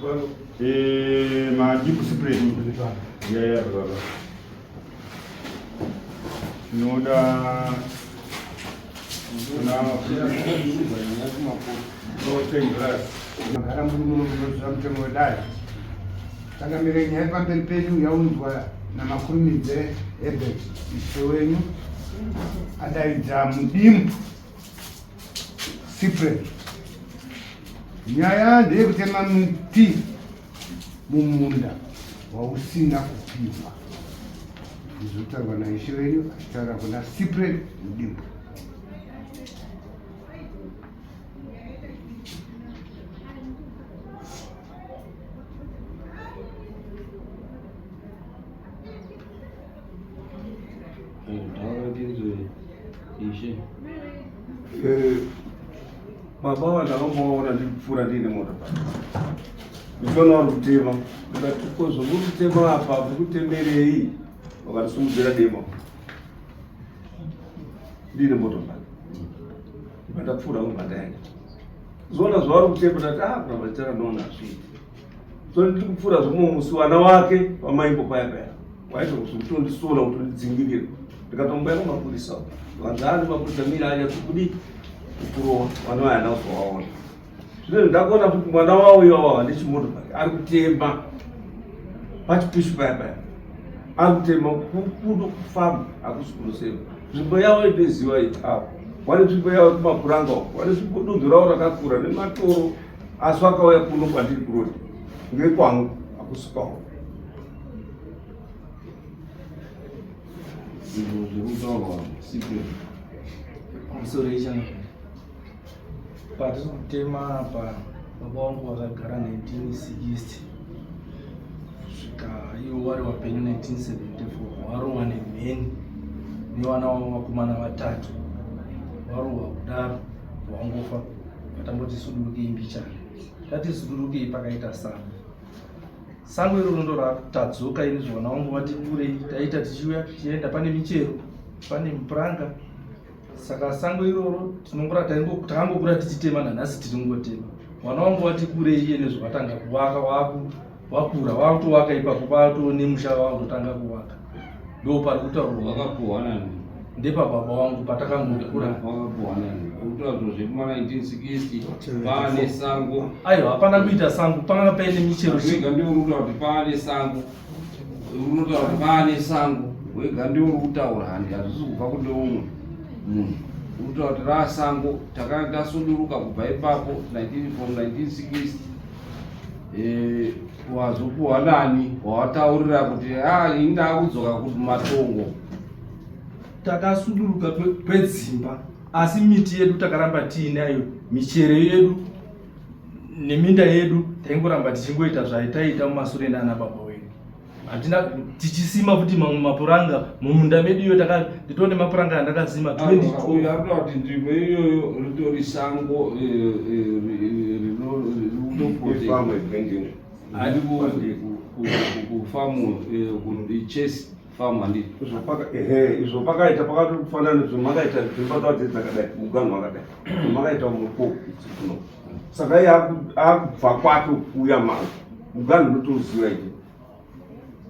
Eh, majibu spray. Yeah, yeah, baba. Tinoda Magara muri muno munoziva mutemo wedare. Changamire nyaya iri pamberi penyu yaunzwa naMakurumidze Herbert ishe wenyu adaidza mudimu Cyprian. Nyaya ndeyekutema miti mumunda wausina kupihwa. Ndizvotaurwa naishe wenyu achitaura kuna Cyprian Mudimbu. Ishe. Eh, baba vandakambovaona ndikupfuura ndiine mota pa ndichiona vari kutema ndikati ko zvomuri kutema apa muri kutemerei vakandisimudzira dema ndiine mota pa ndapfuura kubva ndaenda zvoona zvavari kutema ndati ah kuramba ndichara ndaona hazviiti so ndiri kupfuura zvomumwe musi wana wake pamaimbo paya paya waita kutondisona kutondidzingirira ndikatomboya kumapurisa vanzi ani mapurisa mira anyatso kudii kukurowa vana vaya handina kuzovaona zvino ndakuona kuti mwana wavo iwawa vane chimoto pake ari kutema pachipishu paya paya ari kutema kuno kufamba hakusi kunosema nzvimbo yavo inoziva apo wane nzvimbo yavo kumapuranga uko wane nzvimbo dunhu ravo rakakura nematoro asi vakauya kuno kwandiri kurodi ngekwangu hakusi kwavo Zvinhu zviri kutaurwa secret. Pamusoro ichana. Patiri kutema apa baba vangu vakagara 1960 kusvika ivo vari vapenyu 1974 varohwa nemheni nevana vavo vakomana vatatu varohwa kudaro vangofa vatamboti sudurukei mbichana tati sudurukei pakaita sango sango iroro ndo ratadzoka ini zvavana vangu vati kurei taita tichiuya tichienda pane michero pane mupuranga saka sango iroro tinongora takangokura tichitema nanhasi tiri kungotema mwana wangu wati kurei iye nezvavatanga kuvaka wakura wakutovaka ipapo pato nemusha wakutotanga kuvaka ndo pari kutaurwa Wakapuhwa nani? ndepababa wangu patakangokura Wakapuhwa nani? Uri kutaura zvekuma 1960 paane sango. Aiwa hapana kuita sango panga paine michero Wega ndiwe uri kutaura kuti paane sango. Unotaura kuti paane sango. Wega ndiwe uri kutaura handi hazvisi kubva kune umwe munhu. Uri kutaura kuti raasango takanga tasuduruka kubva ipapo 19 from 1960 eh, wazopuhwa nani wawataurira kuti ah ini ndakudzoka kumatongo. Takasuduruka kwedzimba asi miti yedu takaramba tiinayo michero yedu neminda yedu taingoramba tichingoita zvaitaiita mumasure nana baba wedu hatina tichisima futi mamwe mapuranga mumunda medu iyo nditoo nemapuranga andakasima 22 arikuda kuti nzvimbo iyoyo ritori sango rinokufamu chesi Farm handiti. Izvo paka ehe izvo pakaita pakatofanana nezvo makaita dzimba dzadzo dzakadai muganhu wakadai. Makaita muko kuno. Saka iye akubva kwake kuuya mangu. Muganhu unotoziva ichi.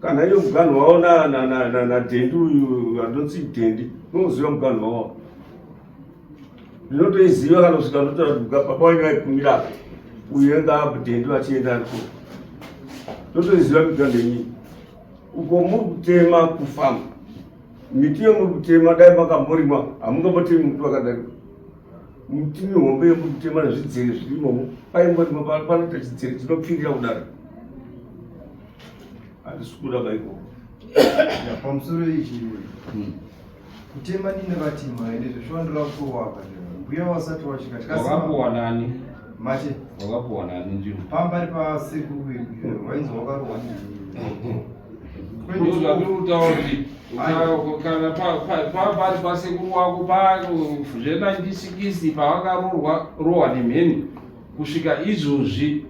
Kana iye muganhu wavo na na na na, na Dendi uyu anonzi Dendi unoziva muganhu wavo. Ndinotoiziva kana kusvika ndotaura kuti baba vanyu vaikumira apa. Uyu anga apo Dendi vachienda ko. Ndotoiziva miganhu yenyu. Uko muri kutema kufamba miti yemuri kutema dai makamborima hamungambotemi muti wakadai miti mihombe yemuri kutema nezvidzere zviri imomo paimborima panoita chidzere chinopfirira kudaro handisi kuda baiko pamusoro ichi Kutema ndine vatima ende zveshuwa ndoda kutowa apa mbuya wasati wasvika tikasima. Wakapuwa nani? Mate. Wakapuwa nani nzvimbo? Pamba ari pasekuru wainzi wakarohwa Ndozvatiri kutaura kuti kana pamba ari pasekuru wako zve 1960 pavakaroorwa rohwa nemheni kusvika izvozvi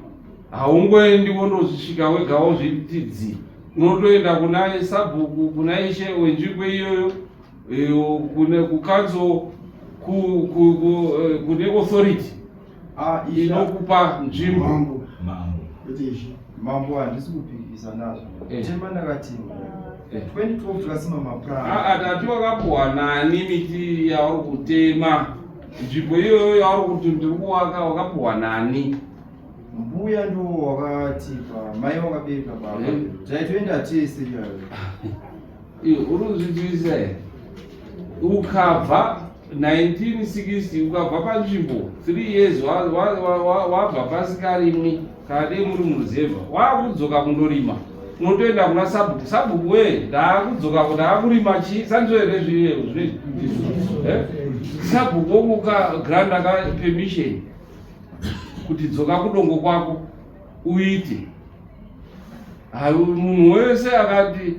haungoendi wondosvika wega wozviti dzi unotoenda kuna sabhuku kuna ishe wenzvimbo iyoyo kune kukanzo kune authority inokupa nzvimbo. Kwete ishe. Mambo handisi kupikisa nazvo. Kutema ndakatema. 2012 takasima mapuranga. Aa, tati wakapuhwa nani miti yauri kutema? Nzvimbo iyoyo yauri kuti ndiri kuwaka wakapuhwa nani? Mbuya ndo wakatipa, mai wakabereka baba. Taitoenda tese iyayo. Iwe uri kuzvidzivisa here? Ukabva 1960 ukabva panzvimbo 3 years wabva pasikarimwi kana dei muri muruzevha wakudzoka kundorima unotoenda kuna sabhuku sabhuku wee ndaakudzoka ndaakurima chii sandizvo here zvinezvi eh? Sabhuku wokuka grant aka permission kuti dzoka kudongo kwako uite. Munhu wese akati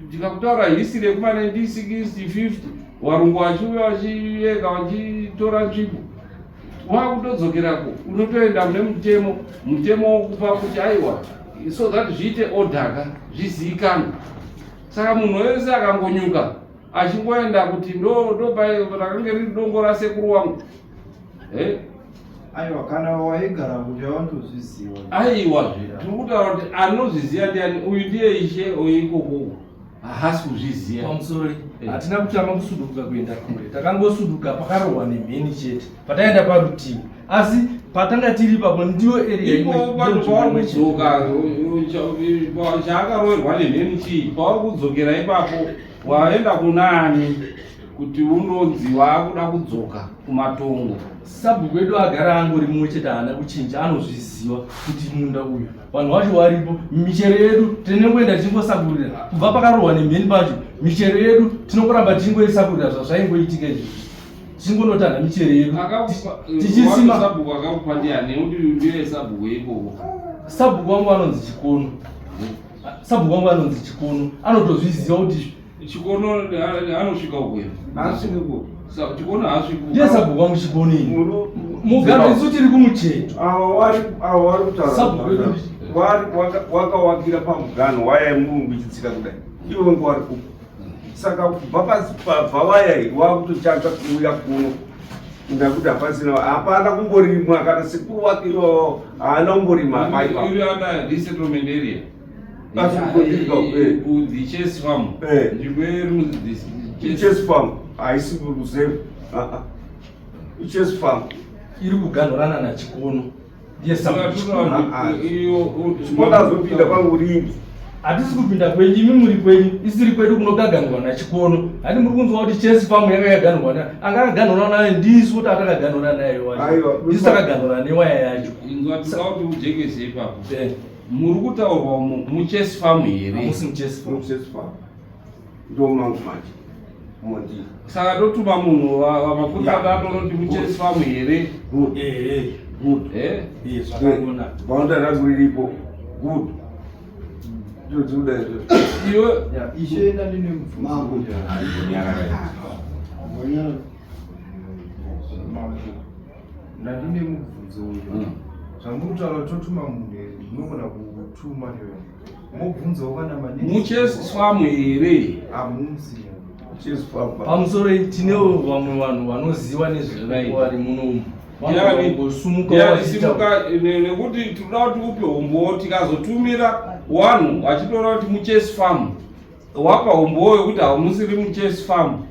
ndikakutaura history yekuma 1960 50 varungu vachiuya vachiyeka vachitora nzvimbo wakutodzokerako unotoenda mune mutemo mutemo wokupa kuti aiwa so that zviite order ka zvizivikanwe. Saka munhu wese akangonyuka achingoenda kuti ndo ndo rakange riri dongo rasekuru wangu. Aiwa, kana waigara kuti awandozviziva. Aiwa zve tiri kutaura kuti anozviziva ndiani? Uyu ndiye ishe uyu ikoko haasi kuzviziva. Pamusoro, hatina kutama kusuduka kuenda kure, takangosuduka pakarohwa nemheni chete pataenda parutivi, asi patanga tiri ipapo ndiyo area ipo imwe- pauri ndiyo nzvimbo imwe chete. kudzoka chaakaroverwa nemheni chii? Pauri kudzokera ipapo waenda kunani kuti undonzi waakuda kudzoka kumatongo? Sabhuku wedu agara angori mumwe chete, haana kuchinja, anozviziva kuti munda uyu vanhu vacho varipo. Michero yedu tinongoenda tichingosakurira kubva pakarohwa nemheni pacho. Michero yedu tinongoramba tichingoisakurira zvazvaingoitika izvi, tichingonotanha michero yedu tichisima. Sabhuku akakupa ndiani? Nekuti ndiye sabhuku ikoko. Sabhuku wangu anonzi Chikono. Sabhuku wangu anonzi Chikono, anotozviziva kuti Chikono anosvika uko here? Haasviki uko. Chikono haasviki uko. Ndiye sabhuku wangu Chikono ini. Mugabe isu tiri kumucheto. Ava vari kutaura Sabhuku wedu wakawakira pamuganho waya yemurungu ichitsika kudai, ivo vangu vari kupo. Saka kubva pasi pabva waya iyi wakutochanga kuuya kuno, ndakuti hapasina, hapana kumborimwa. Kana sekuru wake iwawo haana kumborima paipa. Iri under resettlement area. Asi kugodirika, eh. Ku the Chase Farm. Nzvimbo iri mu the Chase Farm haisi kuruzevha. Chase Farm iri kuganhurana naChikono, ndiye sabhuku Chikono. Chikono azopinda panguringi. Hatisi kupinda kwenyu, imi muri kwenyu, isiri kwedu kunogaganurwa naChikono. Handi muri kunzwa kuti Chase Farm yanga yaganurwa na anga akaganurwa nayo? Ndisu kuti atakaganura nayo wacho. Aiwa. Ndisu takaganura newaya yacho. Inzwa, tinoda kuti ujekese ipapo. Muri kutaurwa muChase Farm here? Hamusi muChase Farm. MuChase Farm ndo mangu manje mondii. Saka totuma munhu vamapurisa atonoti muChase Farm here? Good. Good. Eh? Zvakanaka. Boundary rangu riripo. Good, ndiro dzinoda izvo. Iwe. Ya, ishe, ndandine mubvunzo. Mambo. Mambo, ndandine mubvunzo uyu. Zvamuri kutaura totuma munhu here? Munogona kutuma iwe mobvunzawo kana manesi. MuChase Farm here? Hamusi. Chase Farm. Pamusoro, tinewo vamwe vanhu vanoziva nezveko vari munomu. Vanogosumuka. Ndiani? Simuka, nekuti tinoda kuti upe umbowo. Tikazotumira vanhu vachitora kuti muChase Farm, wapa umbowo wekuti hamusiri muChase Farm,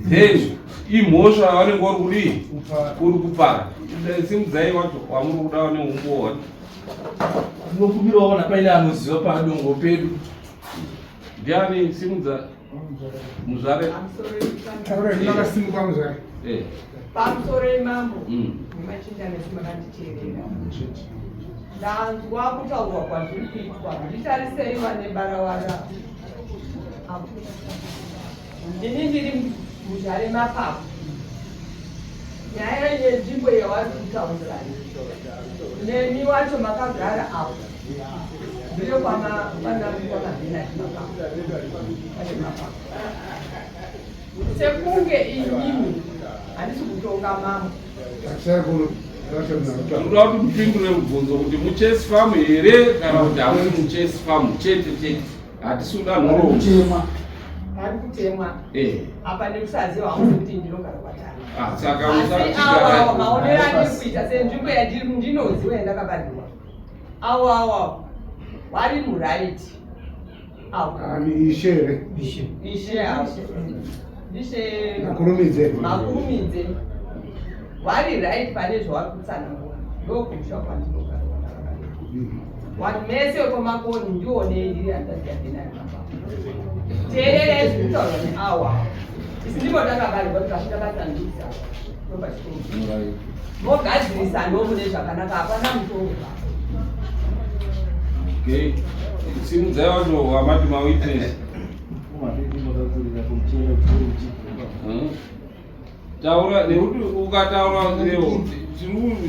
then imhosva yavanenge uri kudii, uri kupara. Simudzai wacho wamuri kuda neumbowo wacho. Tinokumbirawo kana paine anoziva padongo pedu. Ndiani? Simudza, muzvare. Taura, makasimuka muzvare. Pamusoro yemambo nemachinda nesu makanditeerera, ndanzwa kutaurwa kwazviri kuitwa. Nditarisei vane barawara apo. Ini ndiri muzvare Mapapu. Nyaya yenzvimbo yavari kutaurirani nemi wacho makagara apo ndiyo kwamabhenati Mapapu, pane Mapapu. Sekunge inini handisi kutonga, mambo. Tinoda kuti mupindure mubvunzo kuti muChase Farm here kana kuti hamusi muChase Farm chete chete. Hatisi kuda nhoroondo. Kutemwa. Pari kutemwa apa nekusaziva hangu kuti ndinogara kwatani. Ah, saka Asi awa musatigara. maonero andiri kuita senzvimbo yandiri ndinoziva yandakabarirwa. Awo awo awo wari muright awo. Ani ishe here? Ishe awo. Ishe Makurumidze. Makurumidze. Wari right pane zvawari kutsanangura. Ndokumusha kwandinogara. Vanhu mese wekwaMakoni ndione ndiri hanzvadzi yake nayo baba. Teererai zviri kutaurwa neawa. Isu ndipo takabarirwa tikasvika pasandisa ndopachikoro. Mogadzirisa ndomune zvakanaka hapana mutongo. Okay. Simudzai wacho wamati mawitness. Taura nekuti ukataura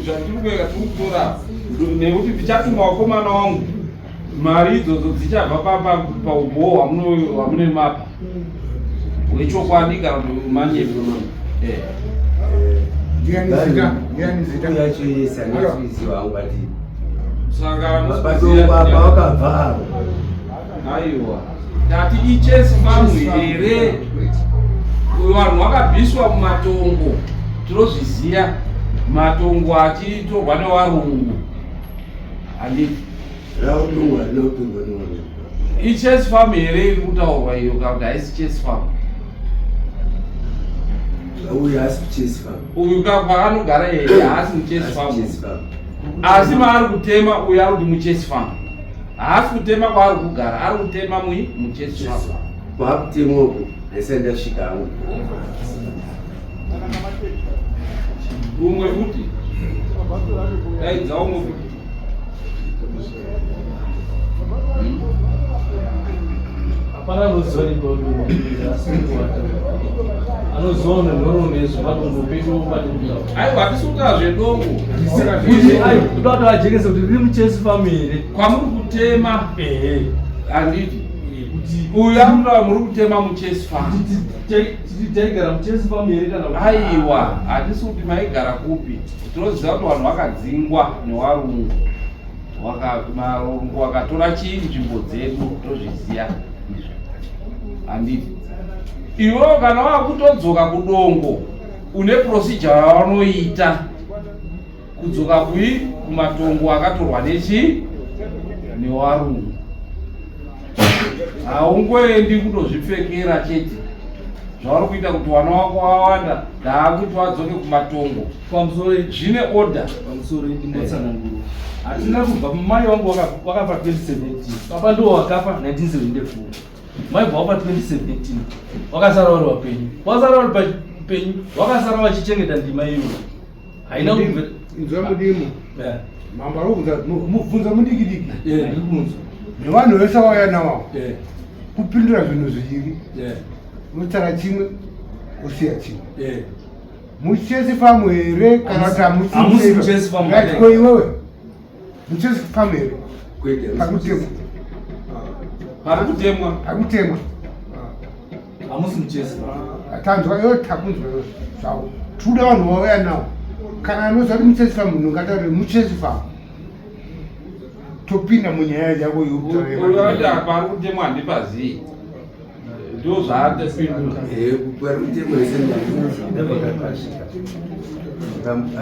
zvatiri kueka tiri kutora nekuti ndichatuma wakomana wangu mari idzodzo dzichabva paumbowo hwamune mapa hwechokwadi kana kuti manyepo. Yacho yese andisiziva hangu ati saka baba wakabva avo. Aiwa, tati ichesi farm here? Vanhu vakabviswa mumatongo, tinozviziva, matongo achitorwa nevarungu, handiti? Ichesi farm here iri kutaurwa iyo kana kuti haisi chesi farm? Uyu haasi kuchesi farm. Uyu kwaanogara here haasi muchesi farm, asi maari kutema uyu ari kuti muchesi farm. Haasi kutema kwaari kugara, ari kutema mui muchesi farm. Kwaakutema uku ndisati ndasvika hangu. Umwe futi, daidza umwe futi. Hapana anoziva nepaudongo, asi anoziva nenhoroondo yezvemadongo pedu patiri. Aiwa, hatisi kutaura zvedongo. Kuti ai kuda kuti vajekese kuti riri muchesi farm here kwamuri kutema? Ehe. Handiti? Kuti uyu akutaura muri kutema muchesi farm. Titi taigara muchesi farm here kana kuti? Aiwa, hatisi kuti maigara kupi. Tinoziva kuti vanhu vakadzingwa newarungu, marungu vakatora chii nzvimbo dzedu, tozviziva izvo, handiti? Iwewo kana wakutodzoka kudongo une procedure yavanoita kudzoka kui kumatongo akatorwa nechi newarungu. Haungoendi kutozvipfekera chete zvauri kuita kuti wana wako wawanda ndaakuti wadzoke kumatongo. Pamusoro zvine order. Pamusoro ndingotsanangura, hatina kubva. Mai vangu wakafa 2017, baba ndiwo wakafa 1974, mai bva wafa 2017. Wakasara vari vapenyu, wasara vari papenyu, wakasara vachichengeta ndima iyoyo haina kubvira. Inzwa mudimu. Mambo ari kubvunza mubvunzo mudiki diki. Ndiri kunzwa. Nevanhu vese vauya nawo kupindura zvinhu zviviri, unotsara chimwe wosiya chimwe. Muchesi farm here kana kuti? Hamusi muchesi farm. Right, ko iwewe muchesi farm here? Kwete. Pakutemwa. Pari kutemwa. Pakutemwa. Hamusi muchesi farm. Tanzwa iwe, takunzwa iwe zvavo. Tikuda vanhu vauya nawo, kana anoziva kuti muchesi farm, munhu ngataure muchesi farm, topinda munyaya yako. Uyu ati apa ari kutemwa handipazii, ndo zvaatapindura. Pari kutemwa ese ndapakasvika,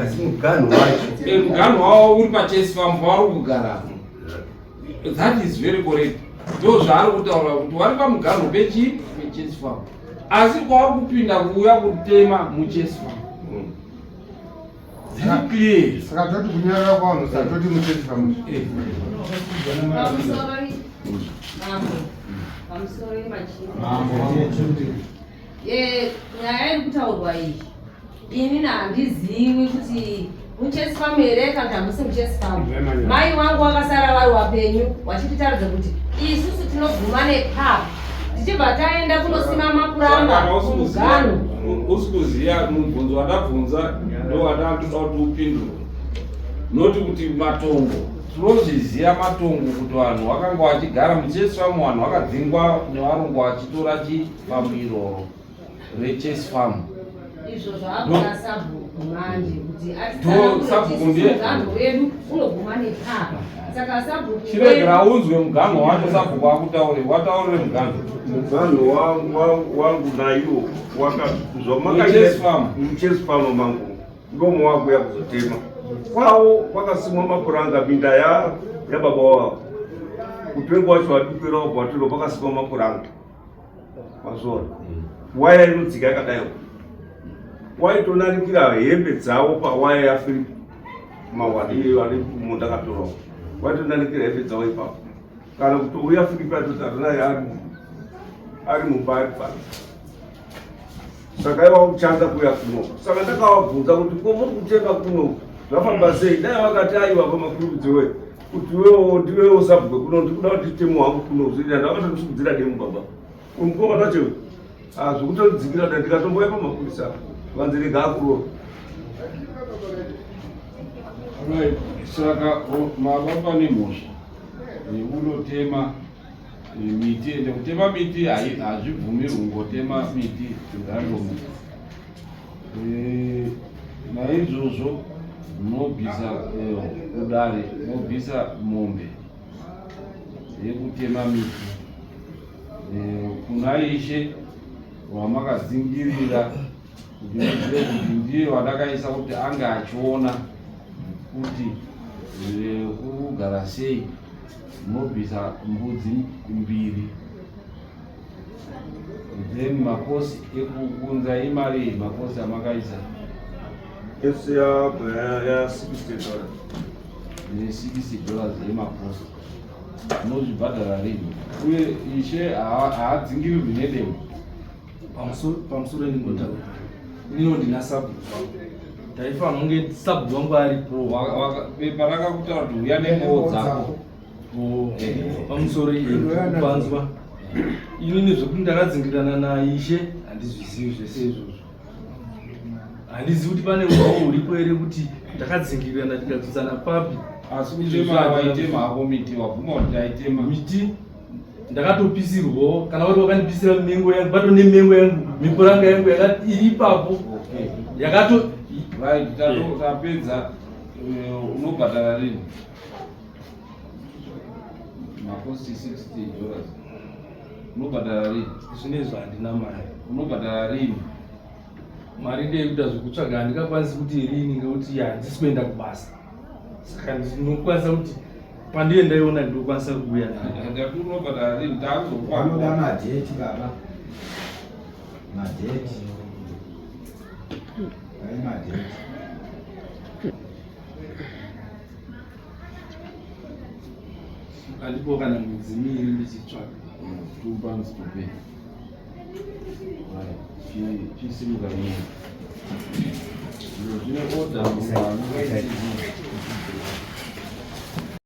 asi muganhu wacho Muganhu wavo uri pachesi farm pavari kugara. That is very correct, ndo zvaari kutaura kuti wari pamuganhu pechi pechesi farm, asi kwauri kupinda kuuya kutema muchesi farm. Zviri clear. Saka toti kunyarara kwavanhu, satoti muchesi farm. Pamusoro mambo, pamusoro yemachinda, nyaya iri kutaurwa iyi, inini handizivi kuti muchesi farm here kana kuti hamusi muchesi farm. Mai wangu wakasara vari wapenyu vachititaridza kuti isusu tinoguma nepapa, tichibva taenda kunosima mapuranga kumuganhu. Usi kuziva mubvunzo wandabvunza ndo wandatoda kuti upindure, noti kuti matongo tinozviziva matongo kuti vanhu vakanga vachigara muchesi farm, vanhu vakadzingwa nevarungu vachitora chifamu iroro rechesi farm. Izvo zvaakuna sabhuku manje kuti Sabhuku ndiye- muganho wedu unoguma nepapa, saka sabhuku Chiregera unzwe muganho wacho, sabhuku akutaure, wataurire muganho. Muganho wangu naiwo Muchesi farm. Muchesi farm mangu ndomo wakuya kuzotema. Kwavo kwakasimwa mapuranga minda ya yababa wavo. Upengo wacho wadukwira wabva watiro pakasimwa mapuranga. Mazviona? Waya inodzika yakadai. Waitonarikira hembe dzavo pawaya yaFiripi mawani iyoyo ari munda akatorawo. Waitonarikira hembe dzavo ipapo. Kana kutouya Firipi atoti arinaye ari ari mumba ari pano. Saka iwa kuchanza kuuya kuno. Saka ndakavabvunza kuti ko muri kutema kuno zvafamba sei? Dai vakati aiwa pamakurudziwe kuti iwewo ndiwewo sabhuku kuno ndikuda kuti nditemo wangu kuno zviri ndakatondisimudzira demo baba. Mukoma tacho ah zvekutodzikira da ndikatombouya pamapurisa vanzi rega akurova. Right. Saka mababa nemhosva yekunotema miti ende kutema miti hazvibvumirwi kungotema miti random. Eh, naizvozvo munobvisa eh, kudare munobvisa mombe yekutema miti eh, kuna ishe wamakadzingirira kuti muzive kuti ndiye wandakaisa kuti ange achiona kuti kugara sei munobvisa mbudzi mbiri then makosi ekukunza imari makosi amakaisa ese ya $60 ne $60 yemakosi unozvibhadhara rini uye ishe haadzingirirwi nedemo Pamusoro ndingotaura inini ndina sabhuku wangu taifanira kunge sabhuku wangu aripo bepa rakakutaura kuti uya nenguo dzako pamusoro kupanzwa inini zvekuti ndakadzingirirana naishe handizvizivi zvese izvozvo handizivi kuti pane uawo huripo here kuti ndakadzingirirana tikadzodzana papi asi kutema waitema hako miti wabvuma kuti taitema miti ndakatopisirwawo kana vari wakandipisira mengo yangu pato nemengo yangu mipuranga yangu iri ipapo yakato right tapedza eh, unobhadhara rini makosti 60 dollars unobhadhara rini zvinezvi handina mari unobhadhara rini mari ndeyekuita zvekutsvaga handingakwanisi kuti rini ngekuti handisi kuenda kubasa saka ndinokwanisa kuti pandiye ndaiona ndinokwanisa kuuya nayo madheti baba madheti ai madheti andipo kana mwedzi miiri ndichitsvaga 2 pounds to pay. Chisimuka nyini. Zvine order munhu anonga